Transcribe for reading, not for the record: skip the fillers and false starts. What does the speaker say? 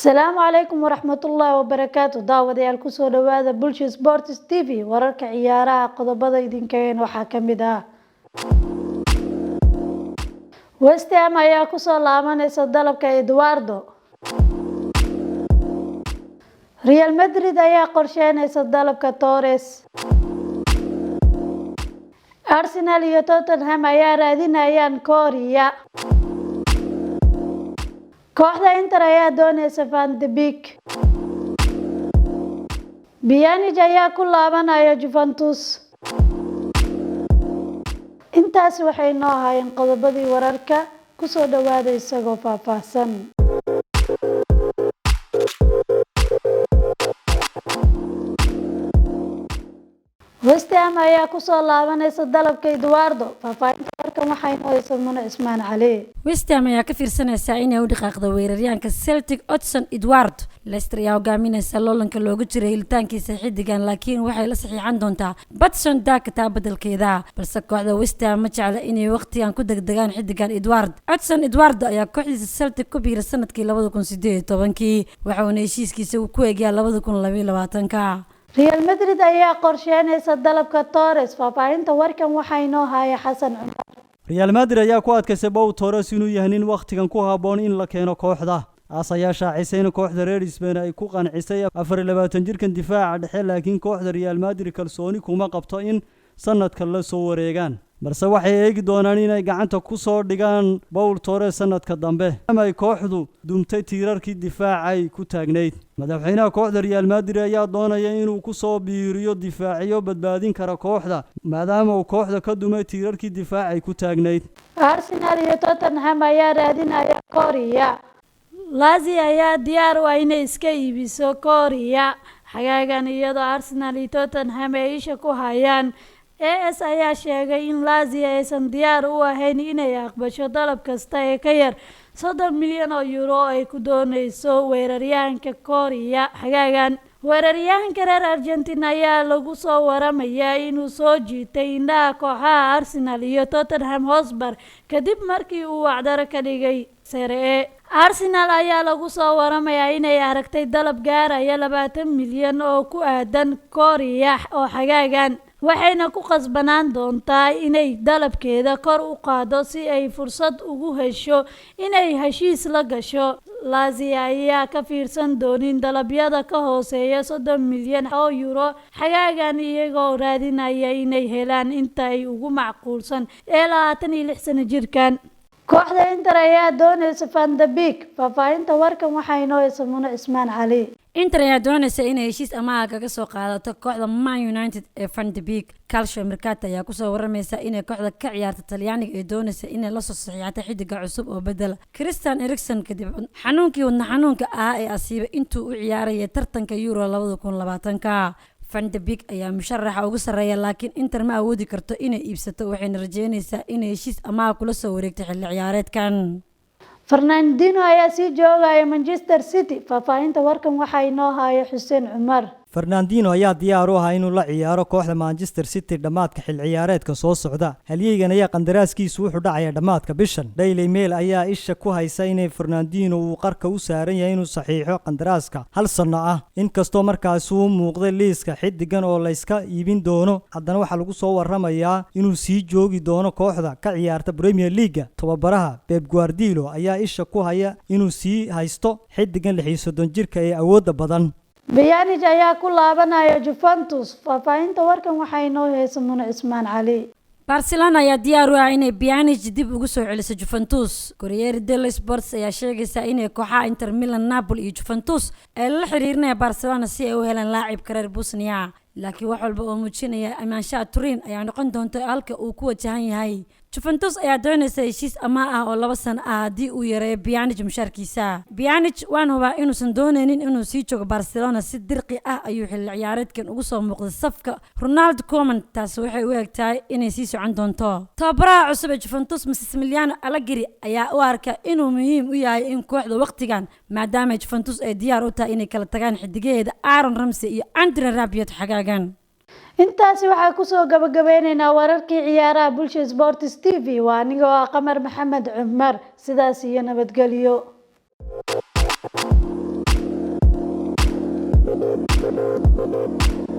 Asalaamu calaykum waraxmatullaahi wabarakaatu. Daawadayaal, kusoo dhawaada Bulsha Sports TV, wararka ciyaaraha. Qodobada idinkeen waxaa ka mid ah: West Ham ayaa kusoo laabanaysa dalabka Eduardo, Real Madrid ayaa qorsheynaysa dalabka Torres, Arsenal iyo Tottenham ayaa raadinayaan Correa, kooxda Inter ayaa dooneysa Van de Beek, Pjanic ayaa ku laabanaya Juventus. Intaasi waxay noo ahaayeen qodobadii wararka. Kusoo dhawaada isagoo faahfaahsan. West Ham ayaa kusoo laabanaysa dalabka Eduardo. Faahfaahinta warkan waxay noo haysa Muno Cismaan Cali. West Ham ayaa ka fiirsanaysaa inay u dhaqaaqdo weeraryahanka Celtic Odsonne Edouard. Leicester ayaa hogaaminaysa loolanka loogu jiray helitaankiisa xiddigan, laakiin waxay la saxiixan doontaa Patson Daka taa beddelkeeda, balse kooxda West Ham ma jecla inay waqtigan ku degdegaan xiddigan Edouard. Odsonne Edouard ayaa kooxdiisa Celtic ku biiray sanadkii 2018-kii, waxauna heshiiskiisa ku eegyaa 2022-ka. Real Madrid ayaa qorsheynaysa dalabka Torres. Faahfaahinta warkan waxaa inoo haya Xasan Cumar. Real Madrid ayaa ku adkaysay Pau Torres inuu yahay nin wakhtigan ku habboon in la keeno kooxda. AS ayaa shaacisay in kooxda reer Spain ay ku qancisay 24 jirkan difaaca dhexe, laakiin kooxda Real Madrid kalsooni kuma qabto in sanadka la soo wareegaan, balse waxay eegi doonaan inay gacanta ku soo dhigaan Paul Torres sanadka dambe, ama ay kooxdu dumtay tiirarkii difaacay ku taagnayd. Madaxweynaha kooxda Real Madrid ayaa doonaya inuu ku soo biiriyo difaaciyo badbaadin kara kooxda, maadaama uu kooxda ka dumay tiirarkii difaacay ku taagnayd. Arsenal iyo Tottenham ayaa raadinaya Correa. Lazio ayaa diyaar u ah inay iska iibiso Correa xagaagan, iyadoo Arsenal iyo Tottenham ay isha ku hayaan. AS ayaa sheegay in Lazio aysan diyaar u ahayn inay aqbasho dalab kasta ee ka yar 30 milyan oo euro oo ay ku dooneyso weeraryahanka Correa xagaagan. Weeraryahanka reer Argentina ayaa lagu soo waramayaa inuu soo jiitay indhaha kooxaha Arsenal iyo Tottenham Hotspur kadib markii uu wacdaro ka dhigay Serie A. Arsenal ayaa lagu soo waramayaa inay aragtay dalab gaaraya 20 milyan oo ku aadan Correa oo xagaagan, waxayna ku qasbanaan doontaa inay dalabkeeda kor u qaaddo si ay fursad ugu hesho inay heshiis la gasho. Lazio ayaa ka fiirsan doonin dalabyada ka hooseeya 30 milyan oo euro xagaagan, iyagoo raadinaya inay helaan inta ay ugu macquulsan ee 26 sano jirkan. Kooxda Inter ayaa dooneysa Van de Beek. Faahfaahinta warkan waxaa inoo haysa Muno Cismaan Cali. Inter ayaa doonaysa inay heshiis amaah kaga soo qaadato kooxda Man United ee Van de Beek. Calcio Mercato ayaa kusoo waramaysa inay kooxda ka ciyaarta Talyaaniga ee doonaysa inay lasoo saxiixato xidiga cusub oo bedela Christian Eriksen kadib xanuunkii wadna xanuunka ah ee asiibay intuu u ciyaarayay tartanka Euro 2020-ka. Van de Beek ayaa musharaxa ugu sarreeya, laakiin Inter ma awoodi karto inay iibsato, waxayna rajeynaysaa inay heshiis amaah kula soo wareegto xilli ciyaareedkan. Fernandinho ayaa sii joogaya Manchester City. Faahfaahinta warkan waxaa inoo haya Xuseen Cumar. Fernandinho ayaa diyaar u ahaa inuu la ciyaaro kooxda Manchester City dhammaadka xil ciyaareedka soo socda. Halyeygan ayaa qandaraaskiisu wuxuu dhacaya dhammaadka bishan. Daily Mail ayaa isha ku haysa inay Fernandinho uu qarka u saaran yahay inuu saxiixo qandaraaska hal sano ah. Inkastoo markaasi uu muuqday liiska xiddigan oo layska iibin doono, haddana waxaa lagu soo waramayaa inuu sii joogi doono kooxda ka ciyaarta Premier League. Tababaraha Pep Guardiola ayaa isha ku haya inuu sii haysto xiddigan 36 jirka ee awoodda badan. Pjanic ayaa ku laabanaya Juventus. Faahfaahinta warkan waxaa inoo haysa Muno Cismaan Cali. Barcelona ayaa diyaar u ah inay Pjanic dib ugu soo celiso Juventus. Corriere dello Sport ayaa sheegaysa inay kooxaha Inter Milan, Napoli iyo Juventus ay la xiriirinaya Barcelona si ay u helaan laacibka reer Bosnia, laakiin wax walba oo muujinaya imaanshaha Turin ayaa noqon doonta halka uu ku wajahan yahay. Juventus ayaa doonaysa heshiis amaah ah oo 2 sano ah haddii uu yareeyo Pjanic mushaarkiisa. Pjanic waan hubaa inuusan dooneynin inuu sii joogo Barcelona. Si dirqi ah ayuu xilli ciyaareedkan ugu soo muuqday safka Ronald Koeman, taasi waxay u eg tahay inay sii socon doonto. Tababaraha cusub ee Juventus, Massimiliano Allegri, ayaa u arka inuu muhiim u yahay in kooxda waqtigan, maadaama Juventus ay diyaar u tahay inay kala tagaan xidigaheeda Aaron Ramsey iyo Andre Rabiot xagaagan. Intaasi waxaa kusoo gabagabeyneynaa wararkii ciyaaraha Bulsha Sports TV. Waa anigoo ah Qamar Maxamed Cumar. Sidaas iyo nabadgelyo. Thank you.